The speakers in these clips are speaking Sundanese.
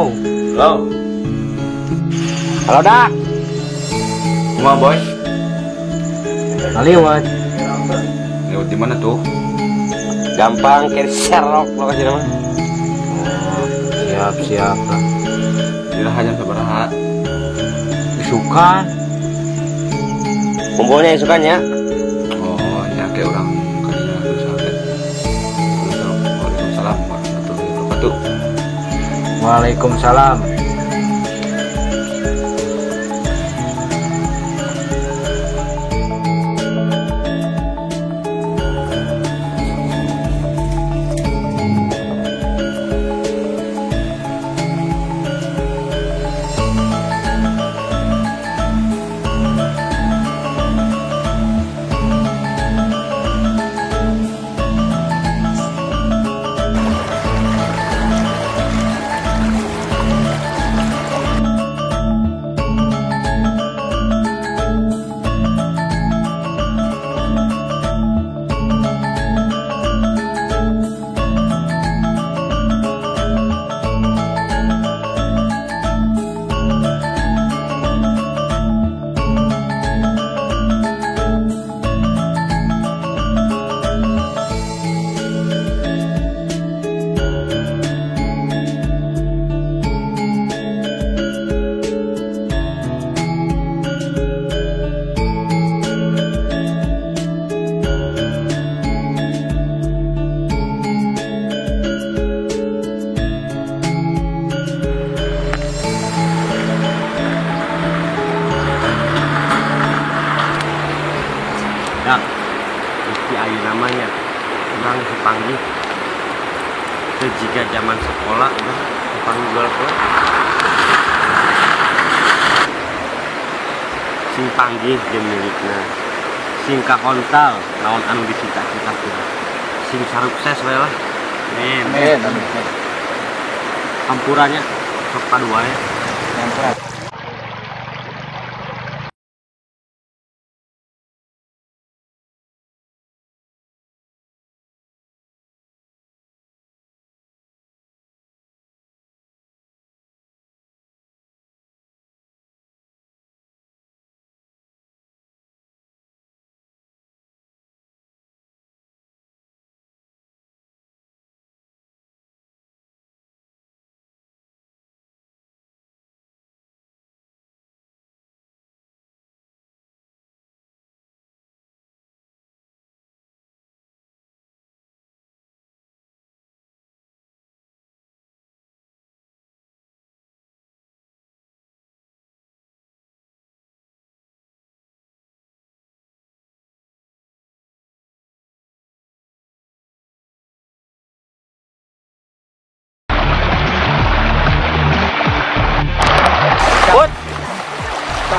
Halo. Halo. Halo, Dak. Kumaha, Bos? Ngaliwat. Lewat di mana tuh? Gampang ke Sherlock lokasi nama. Oh, siap siap lah. Iraha jam sabaraha? Isukan. Kumpulnya isukannya. Oh, nya ke urang kadinya sakit. Waalaikumsalam warahmatullahi wabarakatuh. Waalaikumsalam. Namanya urang dipanggil jika zaman sekolah udah dipanggil bola sing panggih jeung milikna sing kahontal naon anu dicita-citakeun sing sarukses we lah. Amin. Amin. Hampurannya sok padua ya.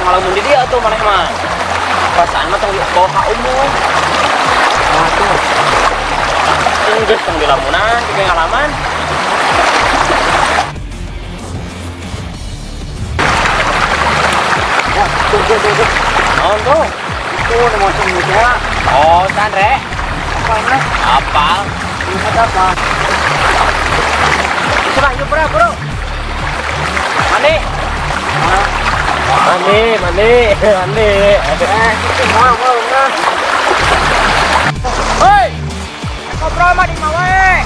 Ngalamun di dia tuh maneh mah. Perasaan mah tong bawa ka umum. Nah tuh. Geus tong dilamunan, tiga ngalaman. Wah, tuh tuh tuh. Naon tuh? Itu nu masuk muda. Oh, can re. Apal mah? Apal. Lihat apa? Sudah yuk bro, bro. Mandi. Mandi, mandi, mandi. Mau, mau, mau. Hei, ngobrol mah di mawe.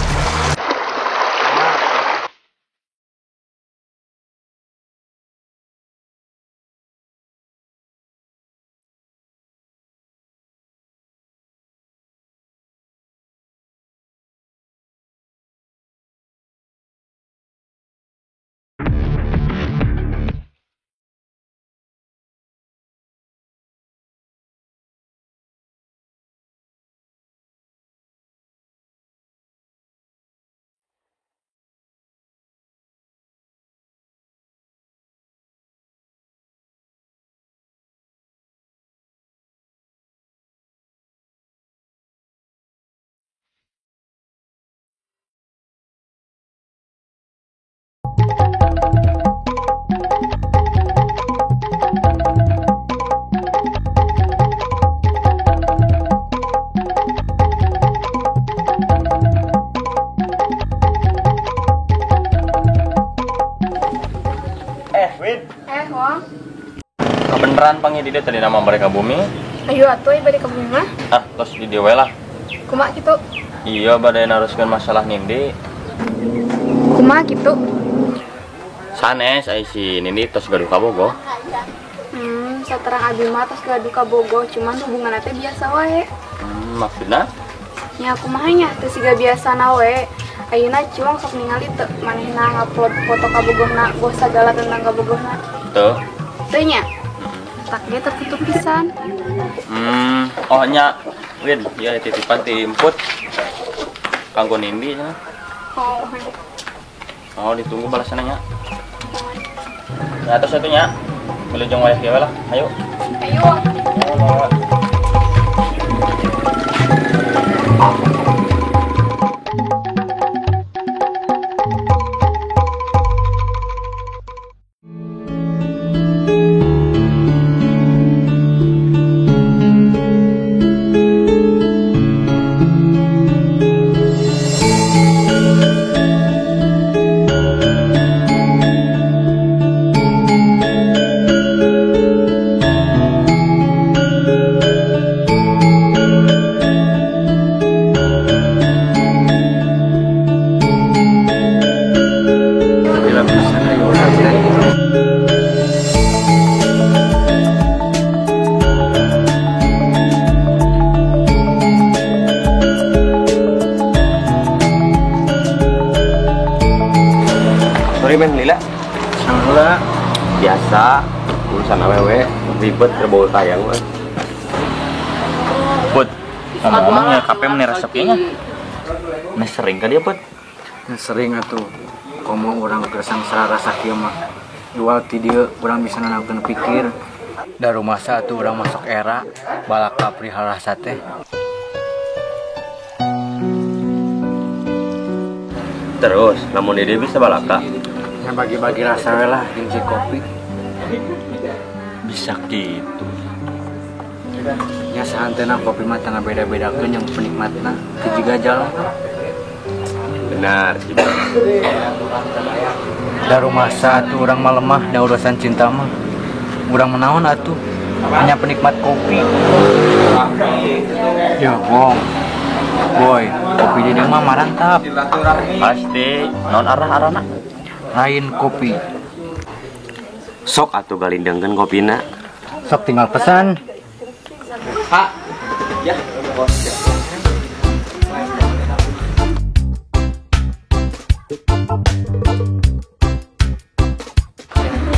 Win. Wong. Kebeneran panggil dia tadi nama mereka bumi. Ayo atuh bade ka bumi mah. Ah, tos di dieu we lah. Kumaha kitu? Iya, bade naroskeun masalah Nindi. Kumaha kitu? Sanes ai si Nindi tos gaduh kabogoh. Saterang abi mah tos gaduh kabogoh, cuman hubunganna teh biasa wae. Maksudna? Nya kumaha nya teu siga biasana we. Ayeuna Ciwang sok ningali teu manehna ngupload foto kabogohna, goh sagala tentang kabogohna. Teu. Teu nya? Tak ge tertutup pisan. Oh nya, Win, ieu titipan ti Emput. Kanggo Nindi nya. Oh. Oh, ditunggu balasanna nya. Nah, terus satunya. Wilujeng wayah kieu lah. Ayo. Ayo. Oh, Sorry men, lila. Salah. Biasa urusan awewe ribet kerbau tayang mah. Put, ngomong-ngomong ya kape meni resep nya. Nah sering ka dia, Put? Nah, sering atuh. Komo urang keur sangsara rasa kieu mah. Jual ti dieu urang bisa nanakeun pikir. Da rumasa atuh urang masuk era balaka perihal rasa teh. Terus, lamun dia bisa balaka. Ya bagi-bagi rasa we lah jeung si kopi. Bisa gitu. Ya sahantena kopi mah tengah beda-bedakeun jeung penikmatna, teu jiga jalan. Benar sih. Da rumasa atuh urang mah lemah da urusan cinta mah. Urang menaon atuh hanya penikmat kopi. Ya, Wong. Boy, kopi di dieu mah marantap. Pasti non arah-arahna. Lain kopi. Sok atuh galindengkeun kopina. Sok tinggal pesan. Pak. Ya, bos.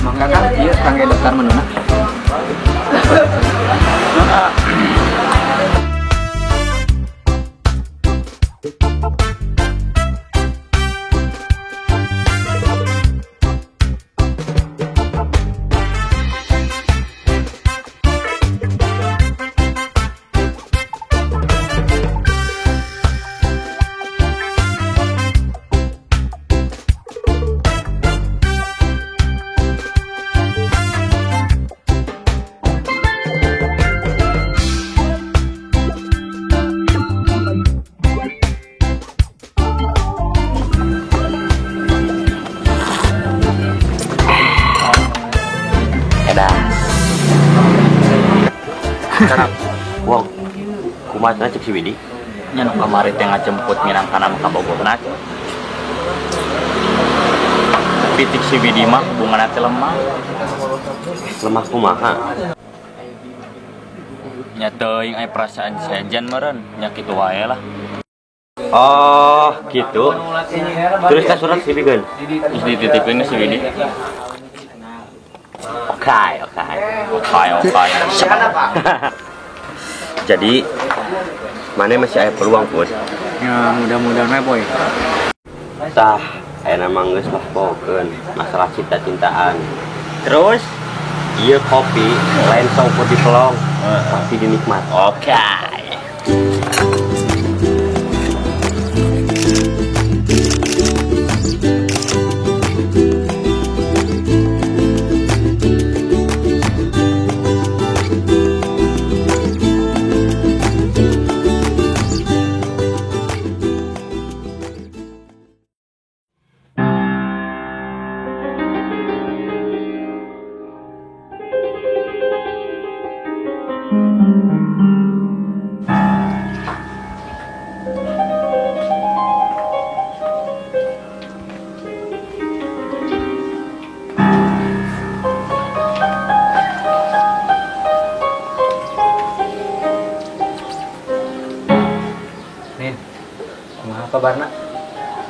Mangga kan ieu kangge daftar menuna. Wong, kumaha cek si Widi? Nya nu kamari teh ngajemput minangkana ka Bogorna. Tapi tik si Widi mah hubunganna teh lemah. Lemah kumaha? Nya teuing aya perasaan sejen meureun, nya kitu wae lah. Oh, gitu. Terus ka surat si Widi? Terus dititipin si Widi. Oke. Oke. Jadi mana masih ada peluang, Put? Ya, mudah-mudahan we, Boy. Tah, aya mah geus lah pokeun masalah cinta-cintaan. Terus ieu kopi lain saukur dipelong, tapi dinikmat. Oke. kabarna?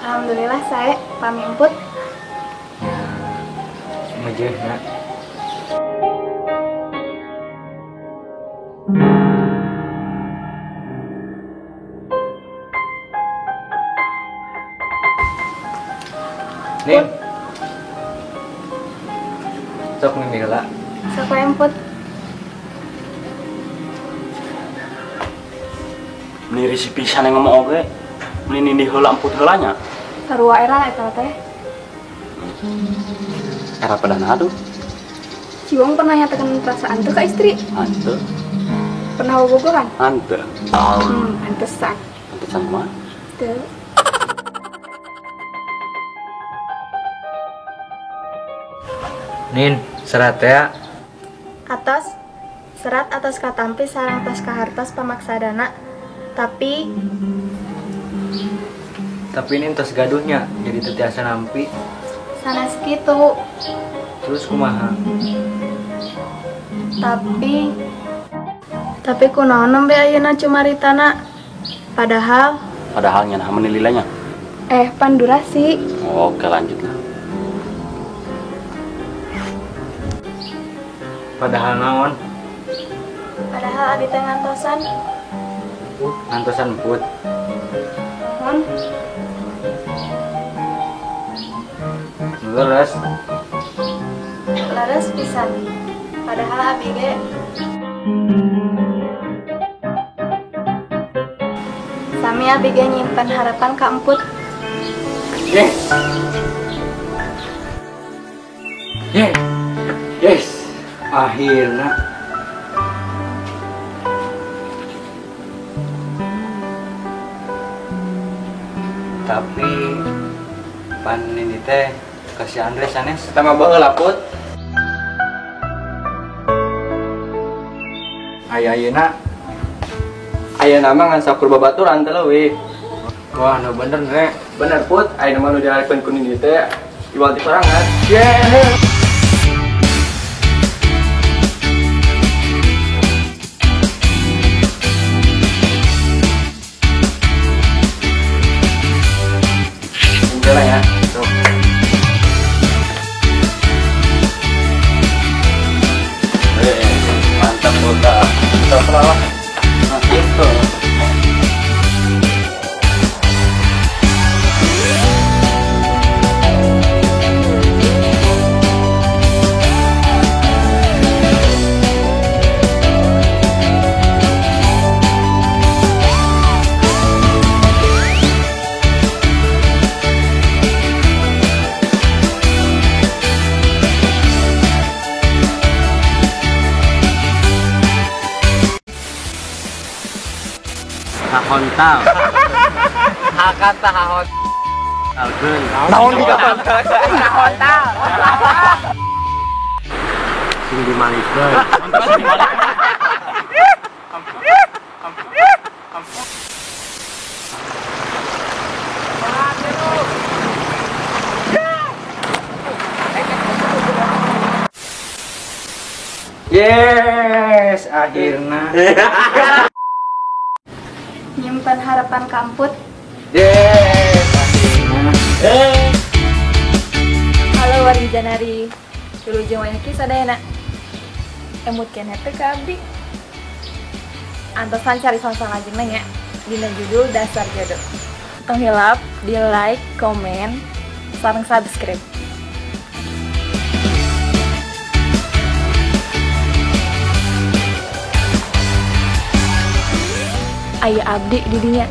Alhamdulillah sae, pami emput. Ya, mejeuhna. Nih. Sok mimpi heula. Sok we emput. Meni risih pisan yang ngomong oge. Meni nindih heula emput heula nya. Sarua era eta teh. Era padahal aduh. Ciwong pernah nyatakan perasaan tuh ke istri? Hanteu. Pernah bobogohan? Hanteu. Pantesan. Pantesan kumaha? Teu. Nin, serat ya. Atos, serat atos katampi sareng tos kahartos pamaksadana. Tapi nin tos gaduhnya, jadi teu tiasa nampi. Sanes kitu. Terus kumaha? Tapi kunaon nembe ayeuna cumaritana? Padahal nya naha meuni lila nya. Pan durasi. Oke, lanjut lah. Padahal naon? Padahal abi teh ngantosan. Ngantosan emput. Naon? Leres. Leres pisan. Padahal abi ge sami abi ge nyimpen harapan ka emput. Yes. Yes. Yes. Akhirnya tapi pan ini teh kasih Andre sanes sama baheula put. Aya ayeuna ayeuna mah ngan sakur babaturan teh leuwih. Wah, nu bener Andre. Bener put, ayeuna mah nu diharapkeun ku nini teh iwal ti sorangan. Yeah. Ya. Tuh. Mantap kota. Kita lah. Nah, itu. Kahontal. Hakan tahahon. Alkeun. Naon di kahontal? Kahontal. Sing dimalikeun. Yes, akhirnya. Nyimpen harapan kamput. Yes, akhirnya. Halo wargi Janari. Wilujeng wayah ki sadayana. Emut keneh teh ka abdi. Antosan cari songsong lajengna nya dina judul Dasar Jodoh. Tong hilap di like, komen, sareng subscribe. Aya abdi di dinya.